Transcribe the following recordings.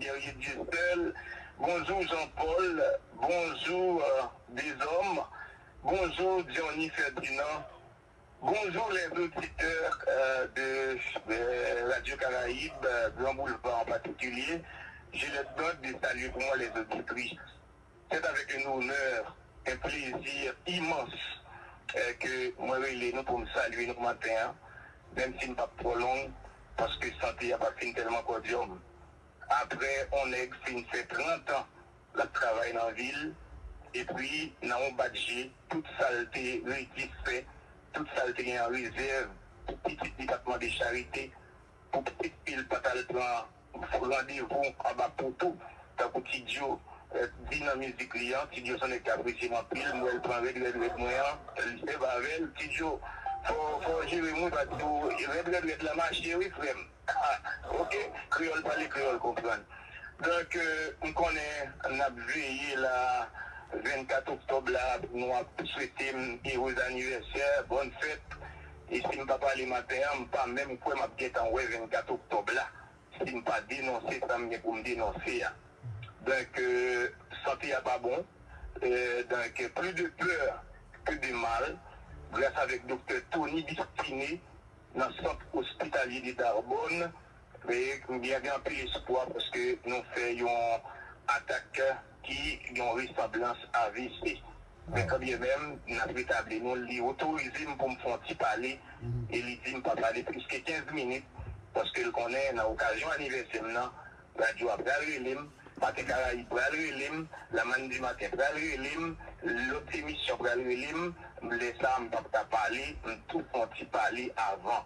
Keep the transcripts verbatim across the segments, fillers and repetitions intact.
Guerrier Dieuseul, bonjou Jean Paul, bonjou Dezòm, bonjou Johnny Ferdinand, bonjou les auditeurs de Radio Caraïbe, Gran Boulva an patikilye. J'ai le don de saluer pour moi les auditrices. C'est avec un honneur, un plaisir immense ke mwen rele nou pou m salye nou maten an, menm si m p ap twò long, paske sante a pa fin tèlman kòdyòm. Apre on nèg fin fè trant an l ap travay nan vil, epi nan on bat je, tout sa l te redi fè, tout sa l te gen an rezèv pou pitit depatman de charite, pou pitit fi l pa t al pran randevou anba poto, tankou Ti Djo di nan mizik li an. Ti Djo se on nèg k apresye m anpil, m wè l pran rèd rèd rèd mwen an, li se avè l. Ti Djo, fò w jere m wi, paske rèd rèd rèd la mache wi frè m. Ah, ok, kreyòl pale, kreyòl konprann. Donk, m konnen n ap veye la vennkat oktòb la, nou ap swete m erez anivèsè, bòn fèt. E si m pa pale maten an, m pa menm kwè m ap gentan wè vennkat oktòb la si m pa denonse sa m gen pou m denonse a. Donk, sante a pa bon. Donk, plus de peur que de mal, gras avèk Doktè Tony Bistiné, nan Sant Ospitalye de Darbòn, men m gen anpil espwa paske nou fè yon atak ki gen yon resanblans A V C. Men kanmenm, n ap retabli nou, li otorize m pou m fè yon ti pale, e li di m pa pale plis ke kenz minit, paske l konnen nan okazyon anivèsè m nan, radyo a pral rele m, Maten Karayib pral rele m, Lamàn di Maten pral rele m, lòt emisyon pral rele m, lè sa a m p ap ka pale, m tou fè yon ti pale avan.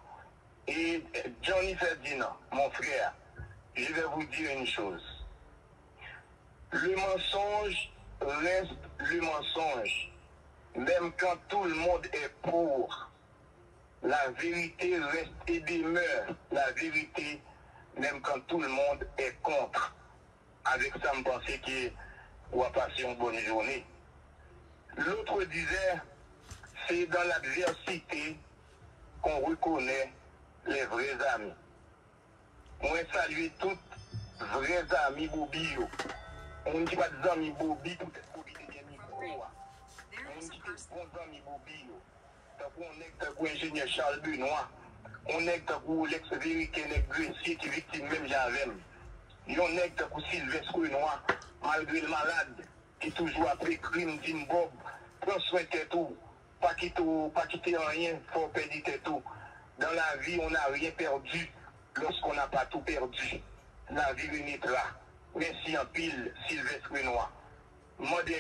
Et Johnny Ferdinand, mon frère, je vais vous dire une chose. Le mensonge reste le mensonge, même quand tout le monde est pour. La vérité reste et demeure la vérité, même quand tout le monde est contre. Avec ça, je pense que vous passez une bonne journée. L'autre disait, c'est dans l'adversité qu'on reconnaît les vrais amis. Mwen salye tout vrè zanmi Bobi yo. Moun ki pa t zanmi Bobi, poutèt Bobi te gen mikwo a. Moun ki te bon zanmi Bobi yo. Tankou yon nèg tankou enjenyè Charles Benoît, yon nèg tankou Rolex Veriken, nèg Gresye ki viktim menm jan avè m. Yon nèg tankou Sylvestre Renois, malgre l malad, ki toujou ap ekri m, di m, Bob, pran swen tèt ou, pa kite w, pa kite anyen fè w pèdi tèt ou. Dans la vie, on n'a rien perdu lorsqu'on n'a pas tout perdu. La vie renaîtra. Mèsi anpil, Sylvestre Renois. Mande